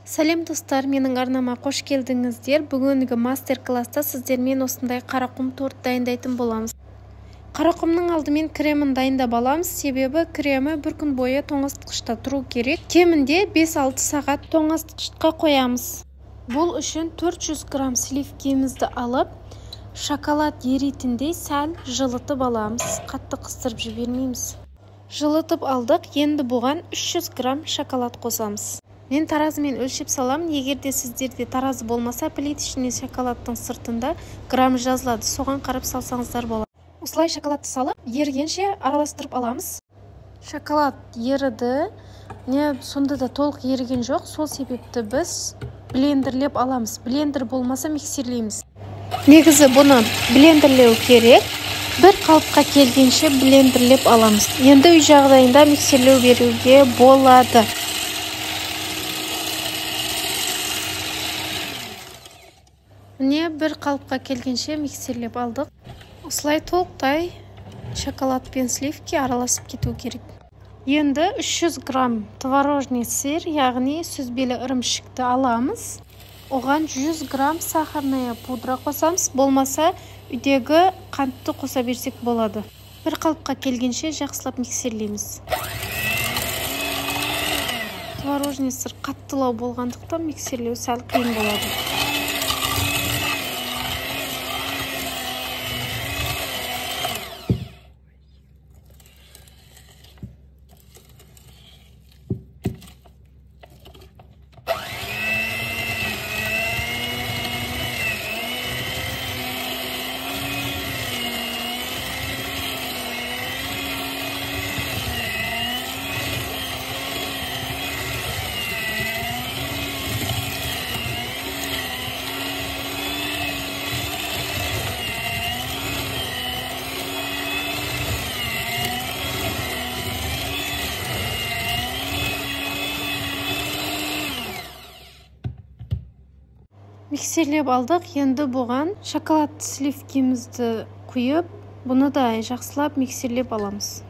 Сәлем достар, менің арнама қош келдіңіздер. Бүгінгі мастер-класста сіздермен осындай қарақұм торт дайындайтын боламыз. Қарақұмның алдымен кремін дайындап аламыз, себебі кремі бір күн бойы тоңазытқышта тұру керек. Кемінде 5-6 сағат тоңазытқышқа қоямыз. Бұл үшін 400 грамм сливкемізді алып, шоколад еритіндей сәл жылытып аламыз, қатты қыстырып жібермейміз. Жылытып алдық, енді бұған 300 грамм шоколад қосамыз. Мен таразымен өлшеп саламын. Егер де сіздерде таразы болмаса, плиточный шоколадтың сыртында грамм жазылады, соған қарап салсаңыздар болады. Осылай шоколадты салып, ерігенше араластырып аламыз. Шоколад еріді, не сонда да толық еріген жоқ, сол себепті біз блендерлеп аламыз. Блендер болмаса миксерлейміз. Негізі бұны блендерлеу керек. Бір қалыпқа келгенше блендерлеп аламыз. Енді үй жағдайында миксерлеу беруге болады. Міне бір қалыпқа келгенше миксерлеп алдық. Осылай толықтай шоколад пен сливки араласып кету керек. Енді 300 грамм творожный сыр, яғни сүзбелі ірімшікті аламыз. Оған 100 грамм сахарная пудра қосамыз, болмаса үйдегі қантты қоса берсек болады. Бір қалыпқа келгенше жақсылап миксерлейміз. Творожный сыр қаттылау болғандықтан миксерлеу сәл қиын болады. Миксерлеп алдық, енді бұған шоколад сливкемізді құйып, бұны да жақсылап миксерлеп аламыз.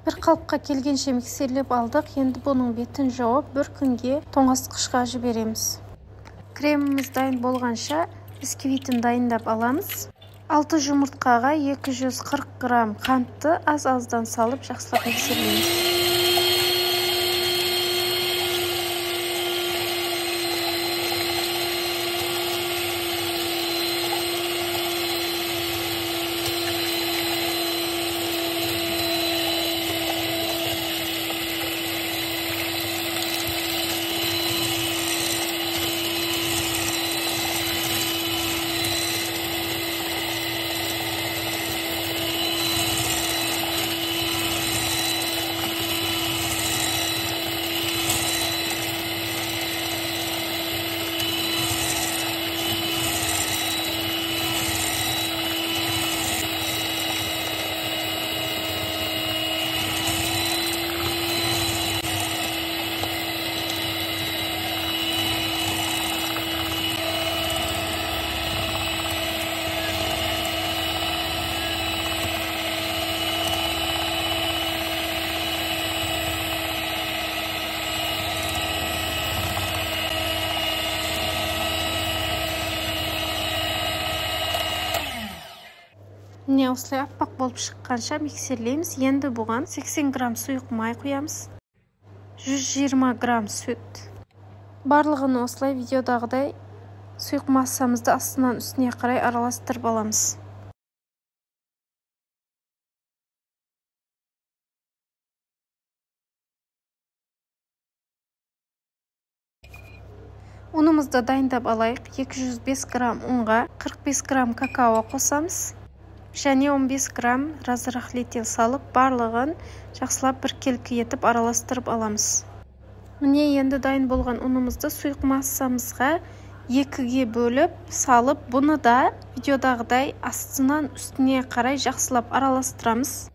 Бір қалыпқа келгенше миксерлеп алдық, енді бұның бетін жауып, бір күнге тоңазытқышқа жібереміз. Креміміз дайын болғанша бисквитін дайындап аламыз. 6 жұмыртқаға 240 грамм қантты аз-аздан салып жақсылап миксерлейміз. Міне осылай аппақ болып шыққанша миксерлейміз. Енді бұған 80 грамм сұйық май құямыз, 120 грамм сүт. Барлығын осылай видеодағыдай сұйық массамызды астынан үстіне қарай араластырып аламыз. Ұнымызды дайындап алайық. 205 грамм ұнға 45 грамм какао қосамыз. Және 15 грамм разрыхлитель салып, барлығын жақсылап біркелкі етіп араластырып аламыз. Міне енді дайын болған ұнымызды сұйық массамызға 2-ге бөліп салып, бұны да видеодағыдай астынан үстіне қарай жақсылап араластырамыз.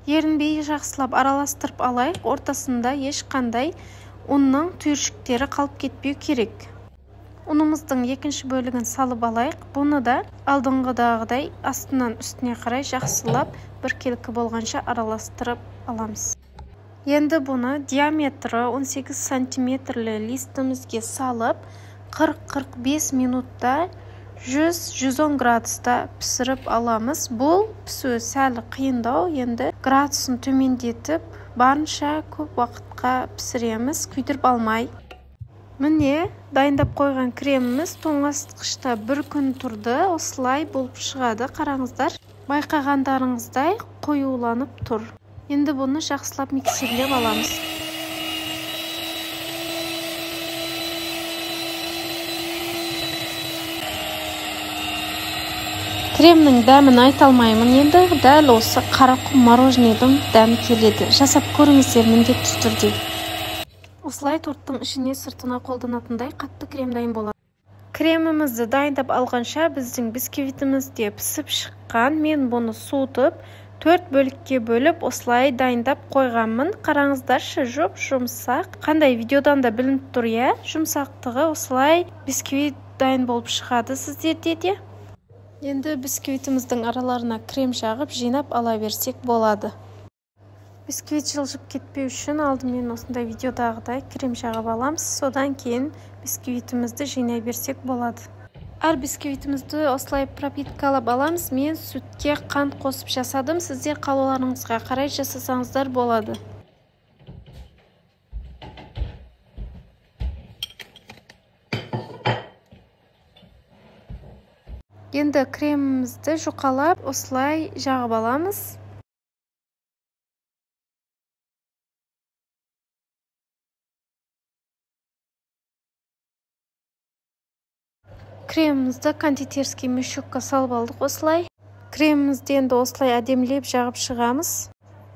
Ерінбей жақсылап араластырып алайық, ортасында ешқандай ұнның түйіршіктері қалып кетпеу керек. Ұнымыздың екінші бөлігін салып алайық. Бұны да алдыңғыдағыдай астынан үстіне қарай жақсылап біркелкі болғанша араластырып аламыз. Енді бұны диаметрі 18 сантиметрлі листімізге салып, 40-45 минутта 100-110 градуста пісіріп аламыз. Бұл пісуі сәл қиындау, енді градусын төмендетіп, барынша көп уақытқа пісіреміз, күйдіріп алмай. Міне, дайындап қойған креміміз тоңазытқышта бір күн тұрды, осылай болып шығады, қараңыздар. Байқағандарыңыздай қоюланып тұр. Енді бұны жақсылап миксерлеп аламыз. Кремнің дәмін айта алмаймын, енді дәл осы қарақұм мороженойдың дәмі келеді. Жасап көріңіздер міндетті түрде. Осылай торттың ішіне сыртына қолданатындай қатты крем дайын болады. Кремімізді дайындап алғанша біздің бисквитіміз де пісіп шыққан. Мен бұны суытып, 4 бөлікке бөліп осылай дайындап қойғанмын. Қараңыздаршы, жұп-жұмсақ. Қандай видеодан да білініп тұр, иә? Жұмсақтығы осылай бисквит дайын болып шығады сіздерде де. Енді бисквитіміздің араларына крем жағып, жинап ала берсек болады. Бисквит жылжып кетпеу үшін алдымен осындай видеодағыдай крем жағып аламыз. Содан кейін бисквитімізді жинай берсек болады. Әр бисквитімізді осылай пропиткалап аламыз. Мен сүтке қант қосып жасадым. Сіздер қалауларыңызға қарай жасасаңыздар болады. Енді кремімізді жұқалап осылай жағып аламыз. Кремімізді кондитерский мешокқа салып алдық осылай. Кремімізді енді осылай әдемілеп жағып шығамыз.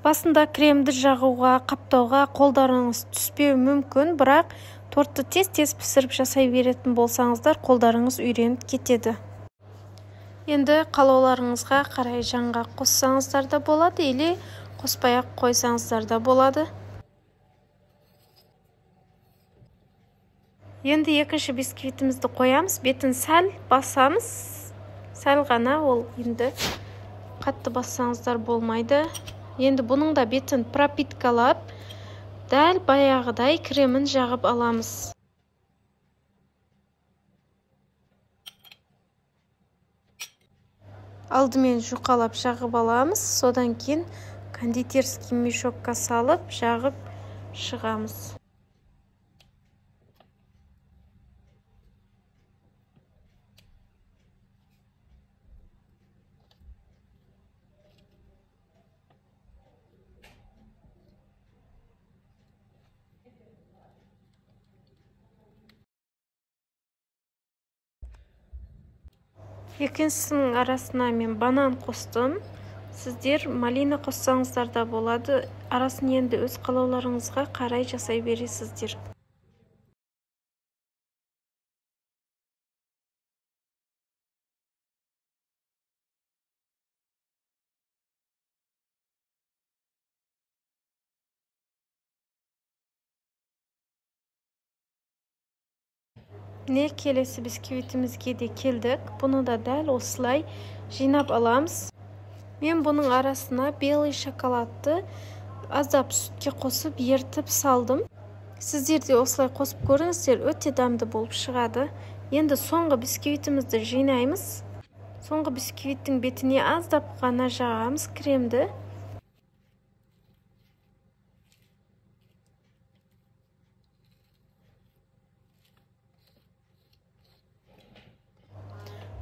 Басында кремді жағуға, қаптауға қолдарыңыз түспеуі мүмкін, бірақ тортты тез-тез пісіріп жасай беретін болсаңыздар, қолдарыңыз үйреніп кетеді. Енді қалауларыңызға қарай жаңғақ қоссаңыздар да болады, или қоспай-ақ қойсаңыздар да болады. Енді екінші бисквитімізді қоямыз, бетін сәл басамыз, сәл ғана, ол енді қатты бассаңыздар болмайды. Енді бұның да бетін пропиткалап, дәл баяғыдай кремін жағып аламыз. Алдымен жұқалап жағып аламыз, содан кейін кондитерский мешокқа салып жағып шығамыз. Екіншісінің арасына мен банан қостым. Сіздер малина қоссаңыздар да болады. Арасын енді өз қалауларыңызға қарай жасай бересіздер. Міне келесі бисквитімізге де келдік. Бұны да дәл осылай жинап аламыз. Мен бұның арасына белый шоколадты аздап сүтке қосып ертіп салдым. Сіздер де осылай қосып көріңіздер, өте дәмді болып шығады. Енді соңғы бисквитімізді жинаймыз. Соңғы бисквиттің бетіне аздап ғана жағамыз кремді.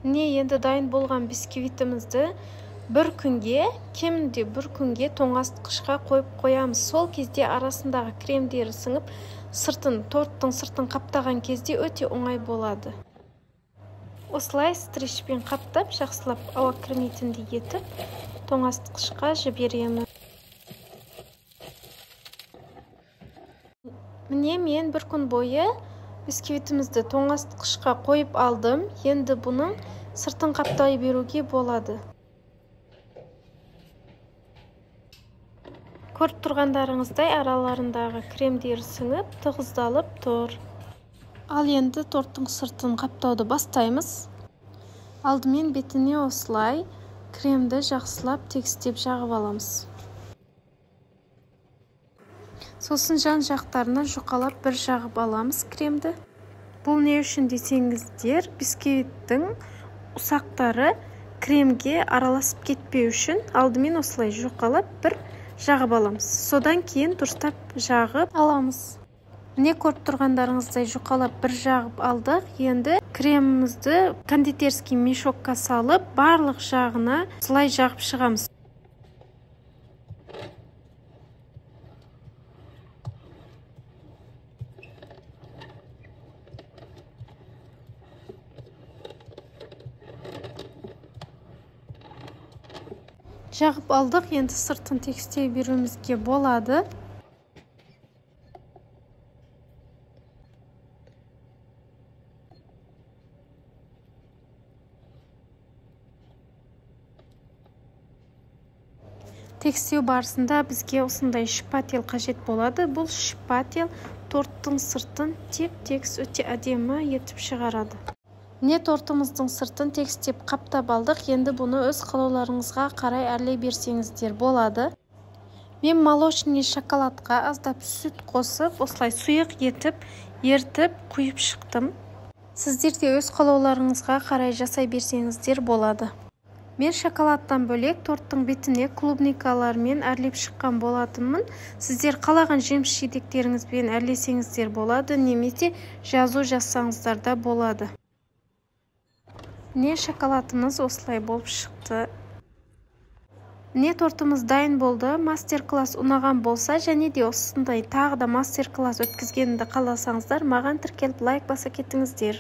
Міне енді дайын болған бисквитімізді бір күнге, кемінде бір күнге тоңазытқышқа қойып қоямыз. Сол кезде арасындағы кремдері сіңіп, сыртын, торттың сыртын қаптаған кезде өте оңай болады. Осылай стрейчпен қаптап, жақсылап ауа кірмейтіндей етіп тоңазытқышқа жіберемін. Міне мен бір күн бойы бисквитімізді тоңазытқышқа қойып алдым. Енді бұның сыртын қаптай беруге болады. Көріп тұрғандарыңыздай араларындағы кремдері сіңіп, тығыздалып тұр. Ал енді торттың сыртын қаптауды бастаймыз. Алдымен бетіне осылай кремді жақсылап тегістеп жағып аламыз. Сосын жан жақтарына жұқалап бір жағып аламыз кремді. Бұл не үшін десеңіздер, бисквиттің ұсақтары кремге араласып кетпеу үшін алдымен осылай жұқалап бір жағып аламыз. Содан кейін дұрыстап жағып аламыз. Міне көріп тұрғандарыңыздай жұқалап бір жағып алдық. Енді кремімізді кондитерский мешокқа салып, барлық жағына осылай жағып шығамыз. Жағып алдық, енді сыртын тегістей беруімізге болады. Тегістеу барысында бізге осындай шпатель қажет болады. Бұл шпатель торттың сыртын теп-тегіс өте әдемі етіп шығарады. Міне тортымыздың сыртын тегістеп қаптап алдық. Енді бұны өз қалауларыңызға қарай әрлей берсеңіздер болады. Мен молочный шоколадқа аздап сүт қосып, осылай сұйық етіп, ертіп құйып шықтым. Сіздер де өз қалауларыңызға қарай жасай берсеңіздер болады. Мен шоколадтан бөлек торттың бетіне клубникалармен әрлеп шыққан болатынмын. Сіздер қалаған жеміс-жидектеріңізбен әрлесеңіздер болады, немесе жазу жазсаңыздар да болады. Міне шоколадымыз осылай болып шықты. Міне тортымыз дайын болды. Мастер-класс ұнаған болса, және де осындай тағы да мастер-класс өткізгенімді қаласаңыздар, маған тіркеліп лайк баса кетіңіздер.